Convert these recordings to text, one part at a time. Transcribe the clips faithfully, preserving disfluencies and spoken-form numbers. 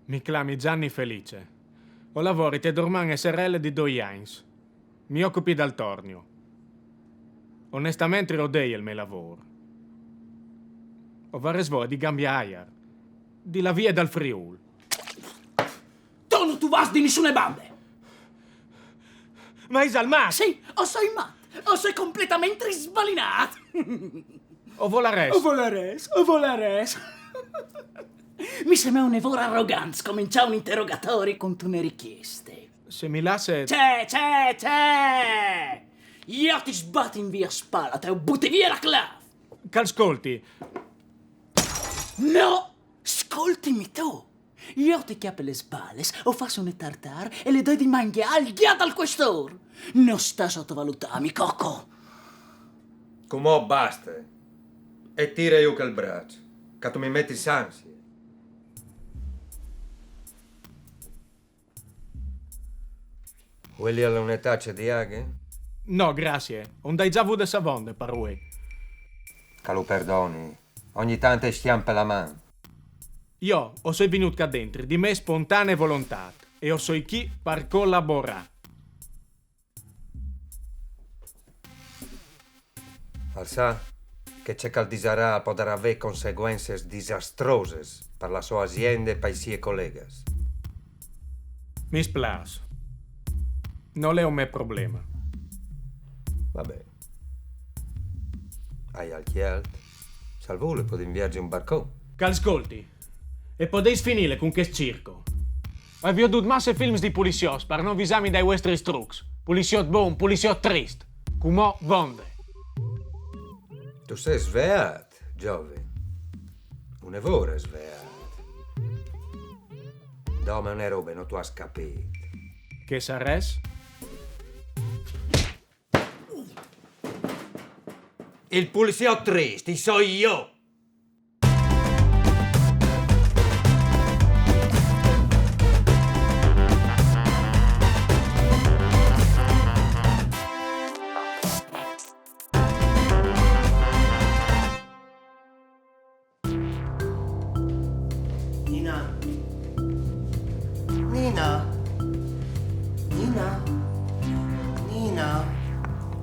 Mi clami Gianni Felice. O lavori te dormane serele di doi agns. Mi ocupi dal tornio. Onestamentri o dei il me lavôr. O varès voie di cambiâ aiar, di lâ vie dal Friûl. Tu no tu vâs di nissune bande! Ma ise mat? Sì, o soi mat, o soi completamente sbalinât. O volarès? O volarès, o volarès. Mi semee une vore arogant scomençâ un interogatori cuntune richieste. Se mi lasse... Ce, ce, ce! Jo ti sbati in vie spale, te buti vie la clâf! Che al scolti. No! Scoltimi tu! Jo ti cjape lis balis, o fâs une tartare e lis doi di mangjâ al gjat dal cuestôr! No sta sottovalutâmi, coco! Cumò baste. E tire jù chel braç, che tu mi metis ansie. Vuelial une tace di aghe? No, graciis. O 'nd ai za vude savonde par vuê. Che lu perdoni. Ogni tant i scjampe la man. Jo o soi vignût ca dentri di mê spontanee volontât e o soi chi par colaborâ. Al sa che ce che al disarà al podarà vê conseguencis disastroses par la sô aziende e pai siei colegas. Mi splâs. Nol è un me probleme. Va ben. Aial cjalt. Se al vûl, o podìn vierzi un barcon. Che al scolti. E podês finîle cun chest circo. O ai viodût masse films di pulissiots par no visâmi dai vuestris trucs. Pulissiot bon, pulissiot trist. Cumò vonde. Tu sês sveât, zovin. Une vore sveât. Dome une robe no tu âs capît. Che sarès? Il pulissiot trist i soi jo! Nina. Nina. Nina. Nina.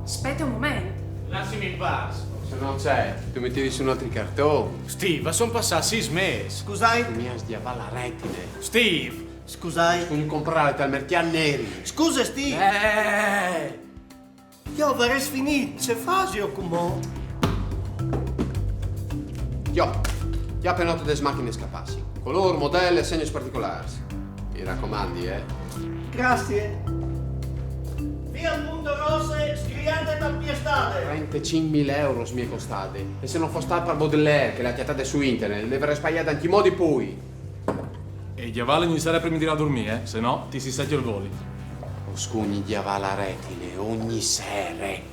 Spiete un moment. Lassimi in pâs. Se no ce, tu mi tiris sù un altri carton. Steve, a son passâts sîs mês. Scusait? Mi âs gjavât la retine. Steve! Scusait? O scugni comprâ tal mercjât neri. Scuse, Steve! Eh! Jo o varès finît, ce fasio cumò? Jo, jo, pe note des machinis che a passin. Colôr, model e segnis particolârs. Mi racomandi, eh. Graciis. Fiat Punto Rosse, sgriade dal pieçâl. Trentacinc mil euros mi è costade. E se no fos stât par Baudelaire che le à cjatade su internet, le varès paiade ancjemò di plui. E gjavâle ogni sere prime di lâ a durmî, eh? Se no, ti si secjo il voli. O scugni gjavâ la retine ogni sere.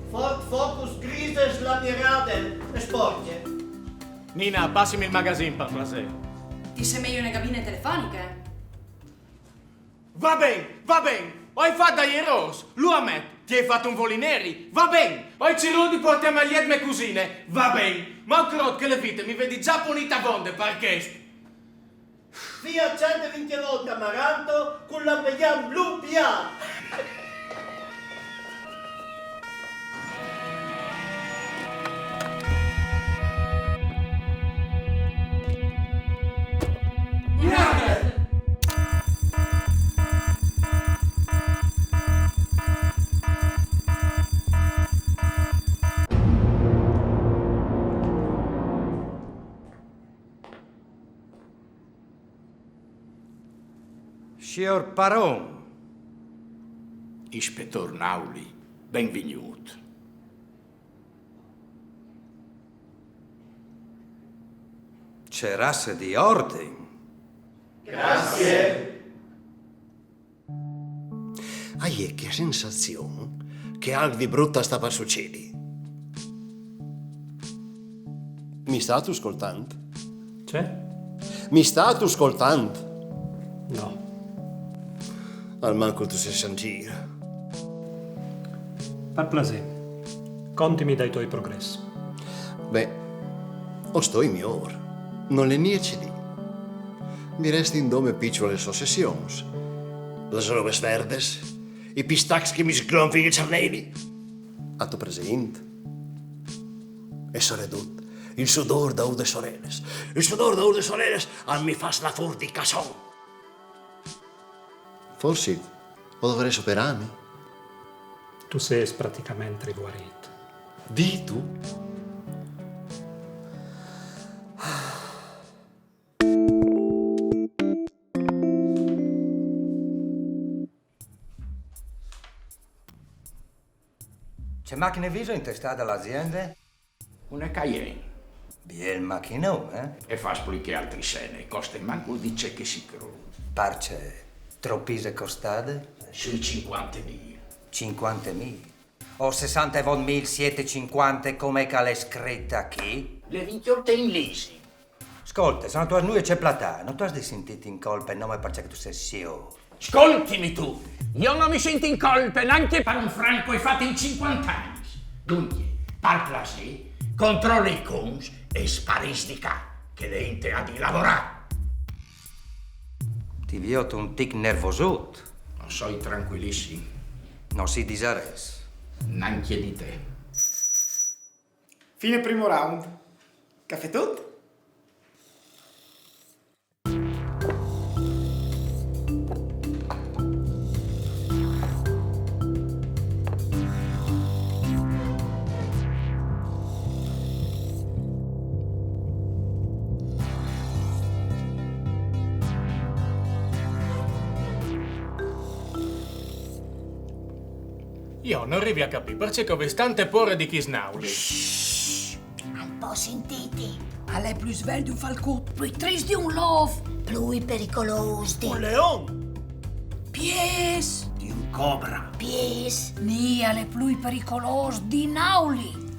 Ford Focus grises lamirade e sporcje. Nina, passimi il magazin, par plasê. Ti semei une gabine telefoniche. Va ben, va ben, o ai fat dai erôrs, lu amet, ti ai fat un voli neri, va ben, o ai cirût di puartâme al jet me cusine, va ben, ma o crôt che le vite mi vedi za punît avonde par chest. Fiat cent e vincjevot Amaranto cun lampejant blu piât. Siôr Paron. Ispetôr Nauli, benvignût. Ce rasse di ordin! Graciis! O ai chê sensazion che alc di brut al sta par sucedi. Mi stâstu scoltant? Ce? Mi stâstu scoltant? No. Almancul tu sês an gîr. Par plasê, contimi dai toi progrès. Beh, o stoi miôr. Nol è nie ce dî. Mi restin dome piçules ossessions. Les robes verdes, i pistacs che mi sgronfin i cerneli. Âstu presint? E soredut, il sudôr daûr des oreles. Il sudôr daûr des oreles al mi fâs lâ fûr di casson. Forsit o dovarès operâmi? Tu sês praticamentri vuarît. Dîstu? Ce machine vêso intestade a la aziende? Une Cayenne. Biel machinon, eh? E fâs plui che altri sene, e coste mancul di ce che si crôt. Parcè, trop ise costade? Sui cincuantemil. Cincuantemil? O sessantevot mil siete cincuante, come che al è scrit achì? Le vintiote in leasing. Scolte, se no tu âs nuie ce platâ, no tu âs di sintîti in colpe nome parcè che tu sês C E O. Scoltimi tu, jo no mi sint in colpe nancje par un franc che o ai fat in cincuante agns. Duncje, par plasê, controle i conts e sparîs di ca, che la int e à di lavorâ. Ti viôt un tic nervosut. O soi trancuilissim. No si disarès. Nancje di te. Fine primo round. Cafetut? Jo no rivi a capî parcè che o vês tante pôre di chescj nauli. Al pues sintîti. Al è plui svelt di un falcut. Plui trist di un lôf. Plui pericolôs di un leon. Piês. Di un cobra. Piês. Nì, al è plui pericolôs di nauli.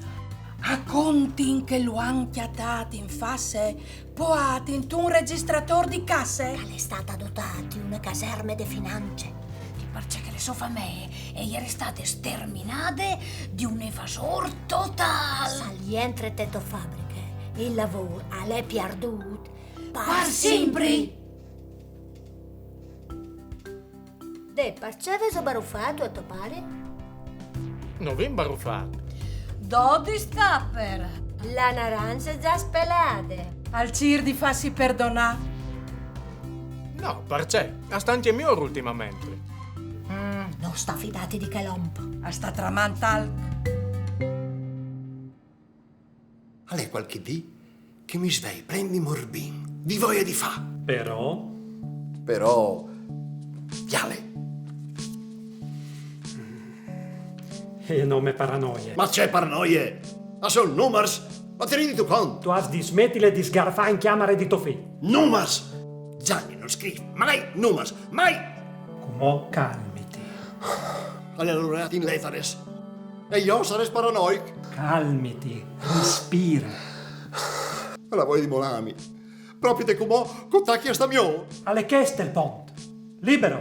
A contin che lu àn cjatât in fasse, poiât intun registradôr di casse. Al è stât adotât in une caserme de finance. Di parcè che la sô famee e jere stade sterminade di un evasôr totâl. Se al jentre te tô fabriche, il lavôr al è pierdût par simpri. Dê, parcè vêso barufât a to pari? No vin barufât. Dodis Tupperware. La narance za spelade. Al cîr di fâsi perdonâ. No, parcè? Al sta ancje miôr ultimamentri. Mm, no sta fidâti di chel om. Al sta tramant alc. Al è cualchi dì che mi svei plen di morbin, di voie di fâ. Però? Però, viale. E no me paranoie. Ma ce paranoie? A son numars! Ma ti rinditi cont? Tu âs di smetile di sgarfâ in cjamare di to fi. Numars! Gianni nol scrîf mai numars, mai! Cumò calmiti. Al è laureât in letaris. E jo o sarès paranoic? Calmiti, rispire. Al à voie di molâmi. Propit cumò che o tachi a stâ miôr. Al è chest il pont. Libero,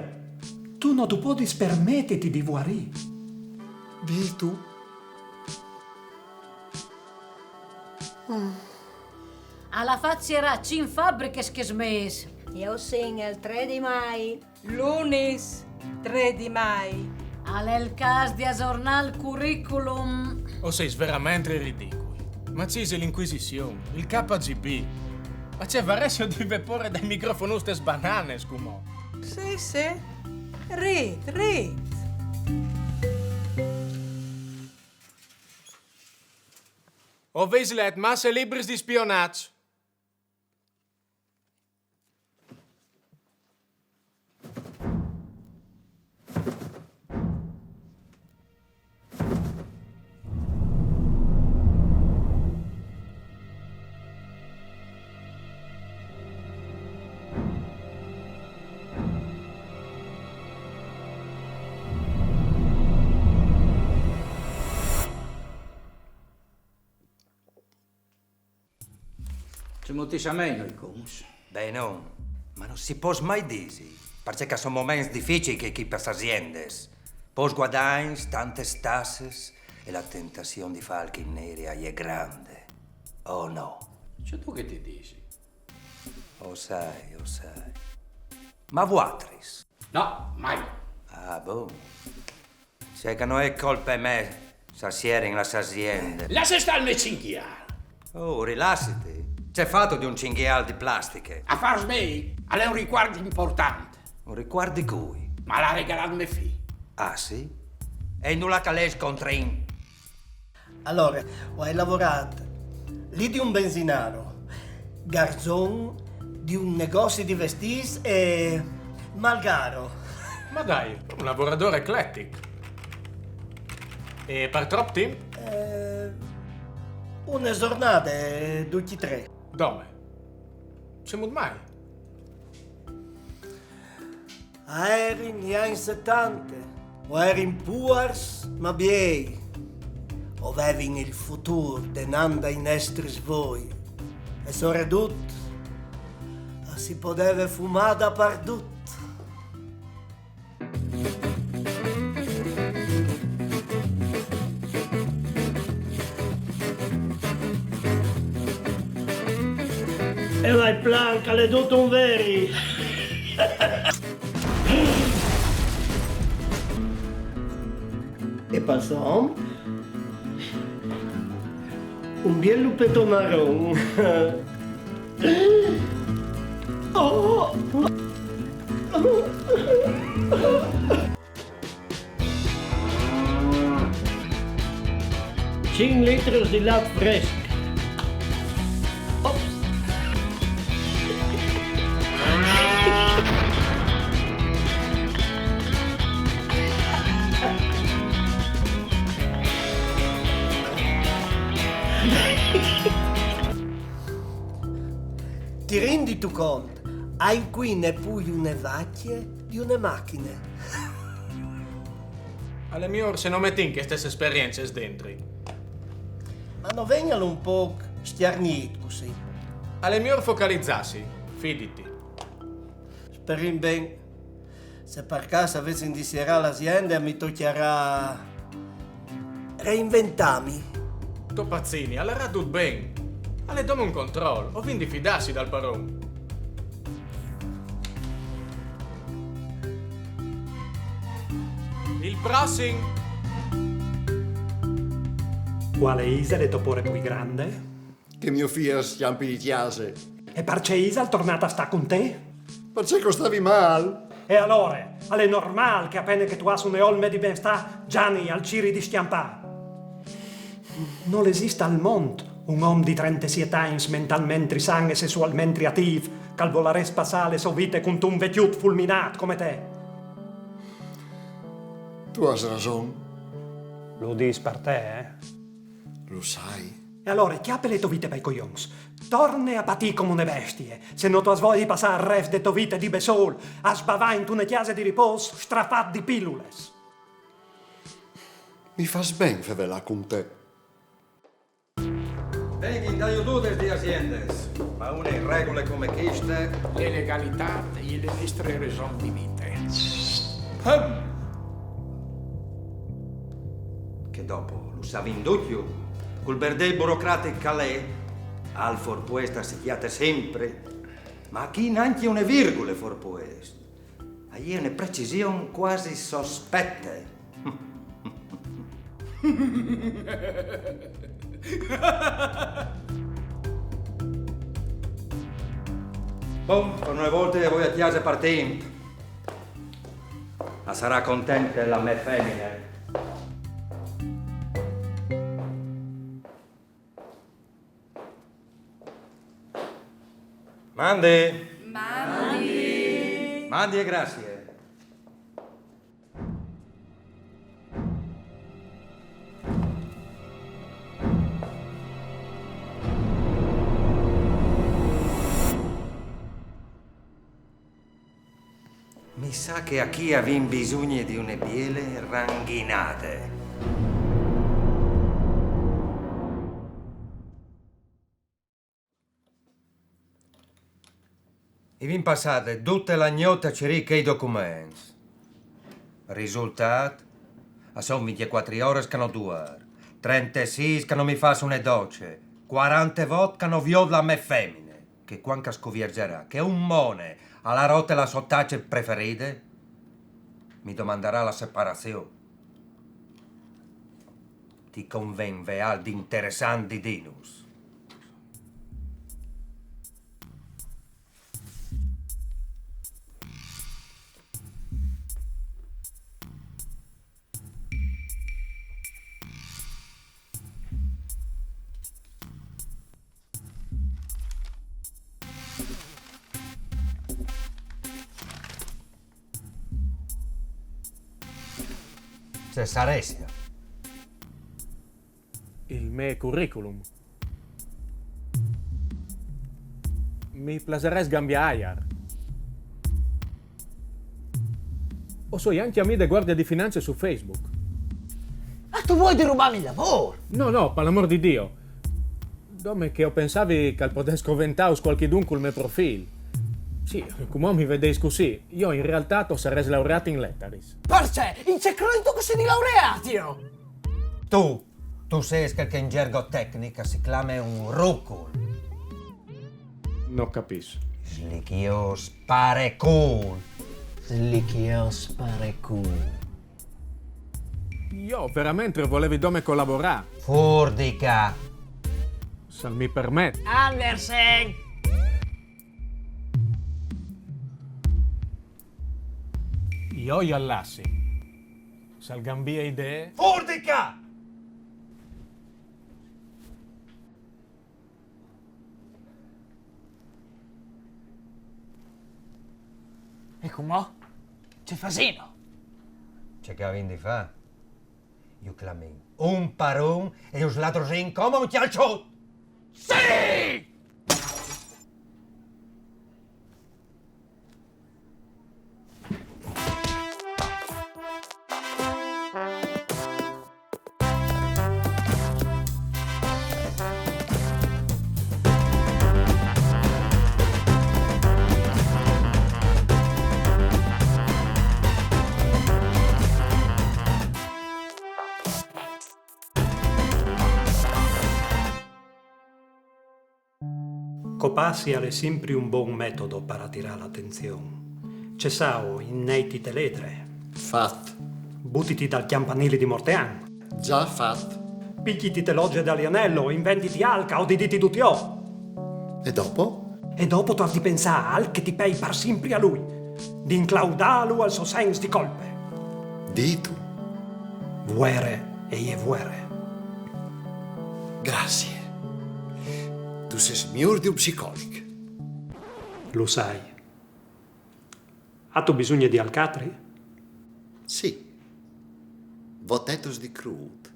tu no tu puedis permetiti di vuarî. Dîstu? Al à fat sierâ cinc fabrichis chest mês. Jo o sin il trê di Mai. Lunis, trê di Mai. Al è il câs di agjornâ il curriculum. O sês verementri ridicui. Ma ce ise la Incuisizion, il K G B. Ma ce, varessio di vê pôre dai microfonuts des bananis, cumò? Sì, sì. Rît, rît. O vês let masse libris di spionaç. Cemût ise mei i conts? Ben, no, ma no si pues mai disi, parcè che a son moments dificii chei chi pes aziendis. Pôcs guadagns, tantis tassis e la tentazion di fâ alc in neri e je grande. O no? Ce tu che ti disi? O sai, o sai. Ma vuatris? No, mai. Ah, bon. Sai che no è colpe mê se a sierin las aziendis. Lasse stâ il me cinghiâl. Oh, rilassiti. Ce fâstu di un cinghiâl di plastiche? Afârs miei, al è un ricuart important. Un ricuart di cui? Ma lu à regalât me fi. Ah, sì? E indulà che al è il scontrin? Alore, o ai lavorât li di un benzinaro, garzon di un negozi di vestîts e malgaro. Ma dai, un lavoradôr ecletic. E par trop timp? Eh, une zornade, ducj i trê. Dome. Cemût mai? A jerin i agns setante, o jerin puars ma biei, o vevin il futûr denant dai nestris voi, e soredut a si podeve fumâ dapardut. E vai plan, che al è dut un veri. E passò un biel lupeton maron. Oh! Cinc litris di lat fresc. Ops. Ti rindistu cont? A incuine plui une vacje di une machine. Al è miôr se no metìn chestis esperiencis dentri. Ma no vegnial un pôc scjargnît cussì? Al è miôr focalizâsi, fiditi. Sperìn ben. Se par câs a vessin di sierâ la aziende, mi tocjarà reinventâmi. To pazzini, al larà dut ben. Al è dome un control, o vin di fidâsi dal paron. Il prossim! Cuâl isal il to pôre plui grande? Che gno fi al scjampi di cjase. E parcè isal tornât a stâ cun te? Parcè che o stavi mâl. E alore, al è normâl che a pene che tu âs une olme di benstâ, Gianni al ciri di scjampâ. Nol esist al mont un om di trentesiet agns mentalmentri san e sessualmentri atîf che al volarès passâ la sô vite cuntun vecjut fulminât come te. Tu âs rason. Lu dîs par te, eh? Lu sai. E alore, cjape la tô vite pai cojons. Torne a patî come une bestie, se no tu âs voie di passâ il rest de tô vite di bessôl, a sbavâ intune cjase di ripôs strafat di pilules. Mi fâs ben fevelâ cun te. Vegnin dai jududes di aziendes, ma une regule come cheste... La legalitât e je la nestre reson di vite. Che dopo lu savìn ducj, cul berdel burocratic che al è, al forpuest si cjate simpri, ma chi nancje une virgule forpuest. A je une precision cuasi sospete. Bon, par une volte o voi a cjase par timp. A sarà contente la mê femine. Mandi! Mandi! Mandi e graciis! Mi sa che achì o vin bisugne di une biele ranghinade. O vin passade dute la gnot a cirî chei documents. Risultât? A son vincjecuatri oris che no duarm, trentesîs che no mi fâs une doce, cuarante vot che no viôt la mê femine. che cuant che al scuvierzarà che un mone al à rot la sô tace preferide, mi domandarà la separazion. Ti conven vê alc di interessant di dînus? Ce saressie? Il me curriculum. Mi plasarès cambiâ aiar. O soi ancje amì de Guardie di Finanze su Facebook. Ma tu vuei di rubâmi il lavôr? No, no, par l'amôr di Diu. Dome che o pensavi che al podès coventâus cualchidun cul me profîl. Sì, cumò mi vedeis cussì. Jo in realtât o sarès laureât in letaris. Parcè? In ce crodistu che o sedi laureât jo? Tu, tu sês chel che in gjergo tecnic si clame un rucul. No capìs. Slichios parecul. Slichios parecul. Jo verementri o volevi dome colaborâ. Fûr di ca. Se mi permet. Andersen! Jo i al lassi. Se al cambie idee. Fûr di ca! E cumò? Ce fasìno? Ce che o vin di fâ? Ju clamìn un par un e ju sladrosìn come un cjalçut! Sì! Copâsi al è simpri un bon metodo par atirâ l'atenzion. Cessâo, inneiti te ledre. Fat. Butiti dal cjampanili di Mortean. Za fat. Pigliti te loze dal Lionello, inventiti alc, o diditi dut jo. E dopo? E dopo tu âs di pensâ a alc che ti pei par simpri a lui, di inclaudâlu al so sens di colpe. Dîtu. Vuere e je vuere. Grazie. Tu sês miôr di un psicolic. Lu sai. Âstu bisugne di alc altri? Sì. Votetus di crût.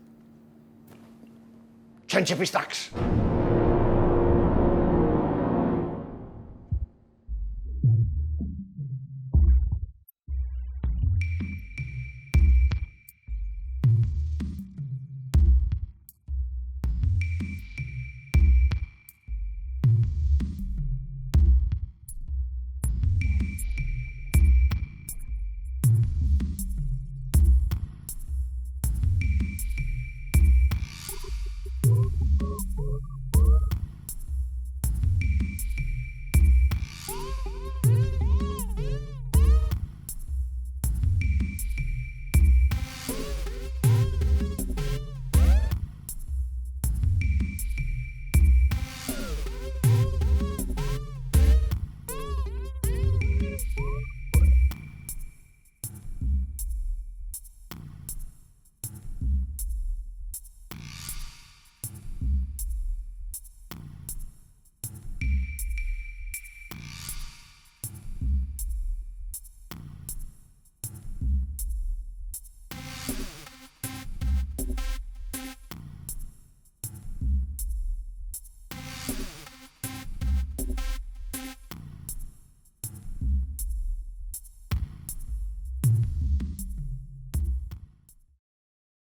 Cence pistacs!